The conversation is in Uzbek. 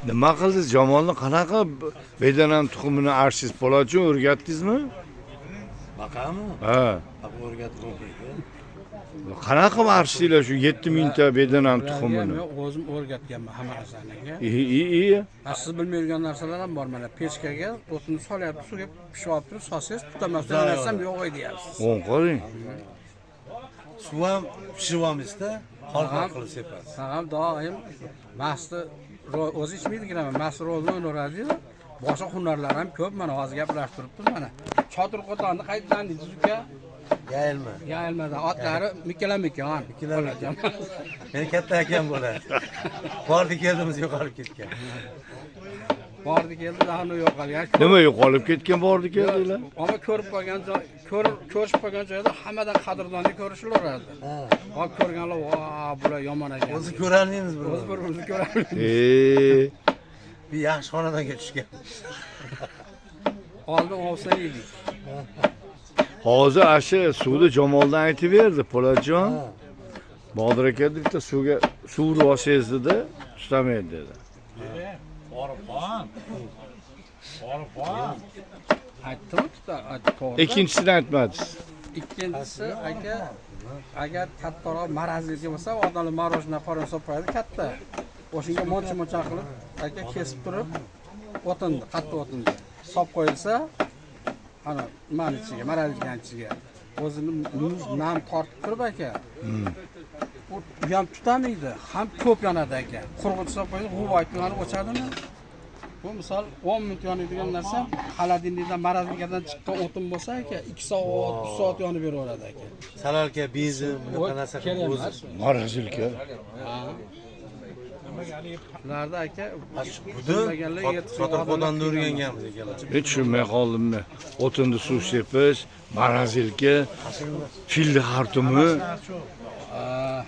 Nima qildingiz? Jamolni qanaqa bedanam tuxumini archdingiz? Po'latjon, o'rgatdingizmi? Baqami? Ha. Baqa o'rgatib bo'lmaydi. Qanaqa qilib archdinglar shu 7000 ta bedanam tuxumini? Men o'zim o'rgatganman hamma narsani aka. I i i. Ha, siz bilmaydigan narsalar ham bor mana pechkaga o'tinni solyapti, suvga pishib olib turib solsangiz tutamasdan narsam yo'q edi deyapsiz. O'ng qoling. Suv ham pishirib olmaysizda, xor-xor qilib sepasiz. Tag'am doim masti o'zi ichmaydigan, mast rolni o'ynaveradiyu. Boshqa hunarlar ham ko'p mana hozir gaplashib turibmiz mana. Chotir qo'tonni qayerdan deysiz uka? Yayilma. Yayilmadan otlari Mikkalamikon. Mikkalamikon. Meni katta akam bo'ladi. Bordi keldimiz yo'qolib ketgan. Bordi keldi dahani yo'qolgan. Nima yo'qolib ketgan bordi keldinglar? Ammo ko'rib qolgan joy, ko'rib ko'rishib qolgan joyda hammadan qadrdonlik ko'rishilaveradi. Hop ko'rganlar, "Vo, bular yomon ekan." O'zi ko'rolmaymiz bir. O'zi bir-birimizni ko'ramiz. E, Bir yaxshi xonadonga tushgan. Oldin ovsa yedik. Hozir ana shu suvni Jamoldan aytib berdi Po'latjon. Bodir aka bitta suvga suv urib olsangiz dedi, tutamaydi dedi. Orifxon. Orifxon. Aytdimi tuta, aytdi to'g'ri. Ikkinchisini aytmadingiz. Ikkinchisi aka, agar kattaroq marazilga bo'lsa, odamlar мороженое qorin solib qo'yadi katta. O'shanga moncha-moncha qilib, aka kesib turib, o'tinni, qattiq o'tinni solib qo'yilsa, ana nimani ichiga, marazilkani ichiga o'zini muz nam tortib turib aka. U ham tutamaydi, ham ko'p yonadi aka. Qurg'uch solib qo'ysa, g'uv aytib yonib o'chadimi? Bu misol 10 minut yonadigan narsa, xolodilnikdan, marazilkadan chiqqan o'tin bo'lsa aka, 2 soat, 3 soat yonib beraveradi aka. Salalka, benzin, bunaqa narsa Kerak qilib o'zi. emas. Marazilka. Ularda aka Butun bilmaganlar yetib Sotir qo'tonni o'rganganmiz akalar. Hech tushunmay qoldim men. O'tinni suv sepish, marazilka, filni xartumi. Ah,